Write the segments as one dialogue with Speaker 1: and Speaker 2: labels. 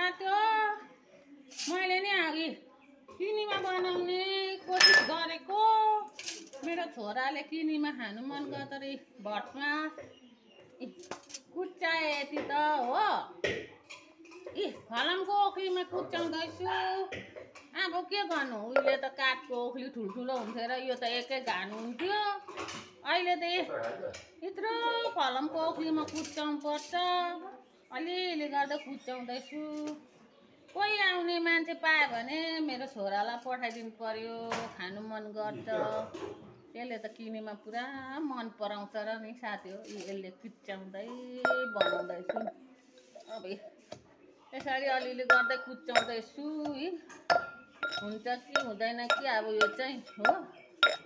Speaker 1: साथी मैले नि अघि किनीमा बनाउने कोसिस गरेको मेरो छोराले किनीमा खानु मन गर्दो रहेछ भटमा कुच्चाए यति त हो फलामको ओखलीमा कुच्चाउँदैछु अब के गर्नु उहिले त काठको ओखली ठुल्ठुलो हुन्थ्यो र यो त एकै घानु हुन्थ्यो अहिले त यत्रो फलामको ओखलीमा कुच्चाउनु पर्छ अलिअलि गर्दा कुच्चाउँदैछु कोही आउने मान्छे पायो भने मेरो छोरालाई पठाइदिनु पर्यो खानु मन गर्छ त्यसले त किनेमा पुरा मन पराउँछ र नि साथी हो यसले कुच्चाउँदै बनाउँदैछु अब यसरी अलिअलि गर्दै कुच्चाउँदैछु हुन्छ कि हुँदैन कि अब यो चाहिँ हो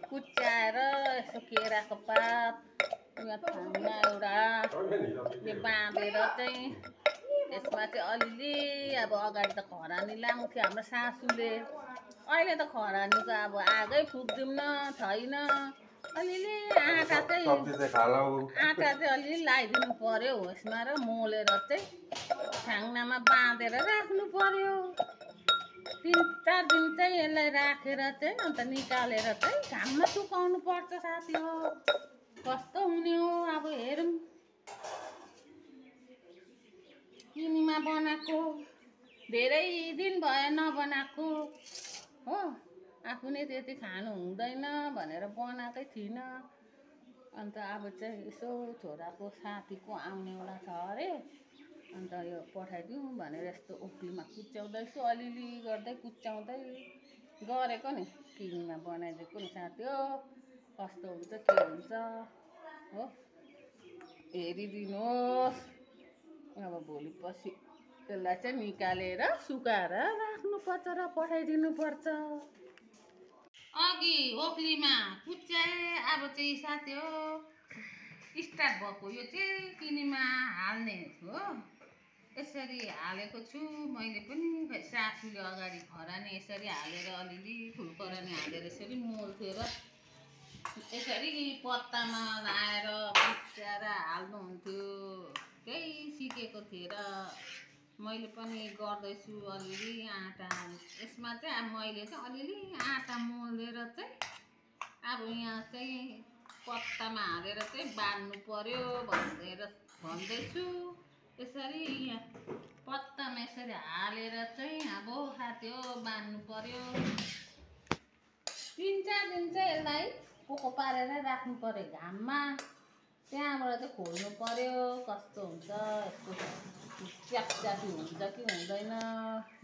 Speaker 1: कुच्चाएर यसो केराको पात यहाँ थाङ्ना एउटा यो बाँधेर चाहिँ त्यसमा चाहिँ अलिअलि अब अगाडि त खरानी लाउँथ्यो हाम्रो सासूले अहिले त खरानीको अब आगै फुक्दिउँ छैन अलिअलि आँटा चाहिँ अलिअलि लगाइदिनु पर्यो होसमा र मोलेर चाहिँ थाङ्नामा बाँधेर राख्नु पर्यो 3-4 दिन चाहिँ यसलाई राखेर चाहिँ अन्त निकालेर चाहिँ घाममा सुकाउनु पर्छ साथी हो कस्तो हुने हो अब हेरौँ किनीमा बनाएको धेरै दिन भयो नबनाएको हो आफू नै त्यति खानु हुँदैन भनेर बनाएकै थिइनँ अन्त अब चाहिँ यसो छोराको साथीको आउनेवाला छ अरे अन्त यो पठाइदिउँ भनेर यस्तो ओखलीमा कुच्चाउँदैछु अलिअलि गर्दै कुच्चाउँदै गरेको नि किनीमा बनाइदिएको नि साथी हो कस्तो हुन्छ के हुन्छ हो हेरिदिनुहोस् अब भोलि पछि त्यसलाई चाहिँ निकालेर सुकाएर राख्नुपर्छ र पठाइदिनुपर्छ अघि ओखलीमा कुच्चाए अब चाहिँ साथी हो स्टार्ट भएको यो चाहिँ किनीमा हाल्ने हो यसरी हालेको छु मैले पनि सासूले अगाडि खरानी यसरी हालेर अलिअलि फुलकरानी हालेर यसरी मोल्थ्यो र यसरी पत्तामा लाएर कुच्चाएर हाल्नुहुन्थ्यो त्यही सिकेको थिएँ र मैले पनि गर्दैछु अलिअलि आँटा यसमा चाहिँ अब मैले चाहिँ अलिअलि आँटा मोलेर चाहिँ अब यहाँ चाहिँ पत्तामा हालेर चाहिँ बाँध्नु पर्यो भन्दैछु यसरी यहाँ पत्तामा यसरी हालेर चाहिँ अब साथी हो बाँध्नु पर्यो 3-4 दिन चाहिँ यसलाई पोको पारेर राख्नु पर्यो घाममा त्यहाँबाट चाहिँ खोल्नु पर्यो कस्तो हुन्छ यसको च्यापच्यापी हुन्छ कि हुँदैन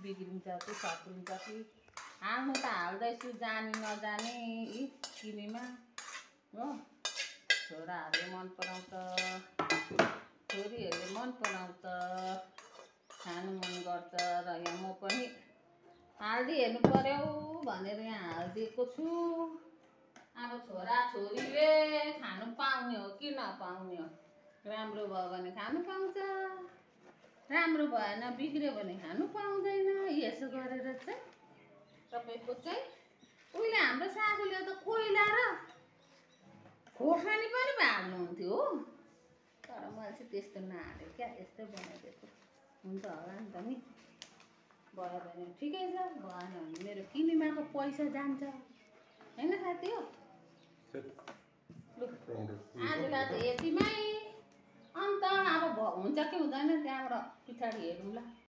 Speaker 1: बिग्रिन्छ कि सप्रिन्छ कि हाल्नु त हाल्दैछु जानी नजानी किनीमा हो छोराहरूले मन पराउँछ छोरीहरूले मन पराउँछ खानु मन गर्छ र यहाँ म पनि हाल्दी हेर्नु पर्यो भनेर यहाँ हालिदिएको छु अब छोरा छोरीले खानु पाउने हो कि नपाउने हो राम्रो भयो भने खानु पाउँछ राम्रो भएन बिग्रियो भने खानु पाउँदैन यसो गरेर चाहिँ तपाईँको चाहिँ उहिले हाम्रो सासूले त कोइला र खोर्सानी पनि हाल्नुहुन्थ्यो हो तर मैले चाहिँ त्यस्तो नहालेँ क्या यस्तै बनाइदिएको हुन्छ होला नि त नि भयो भने ठिकै छ भएन भने मेरो किनेमाको पैसा जान्छ होइन साथी हो लु आजलाई त यतिमै अन्त अब हुन्छ कि हुँदैन त्यहाँबाट पछाडि हेरौँ ल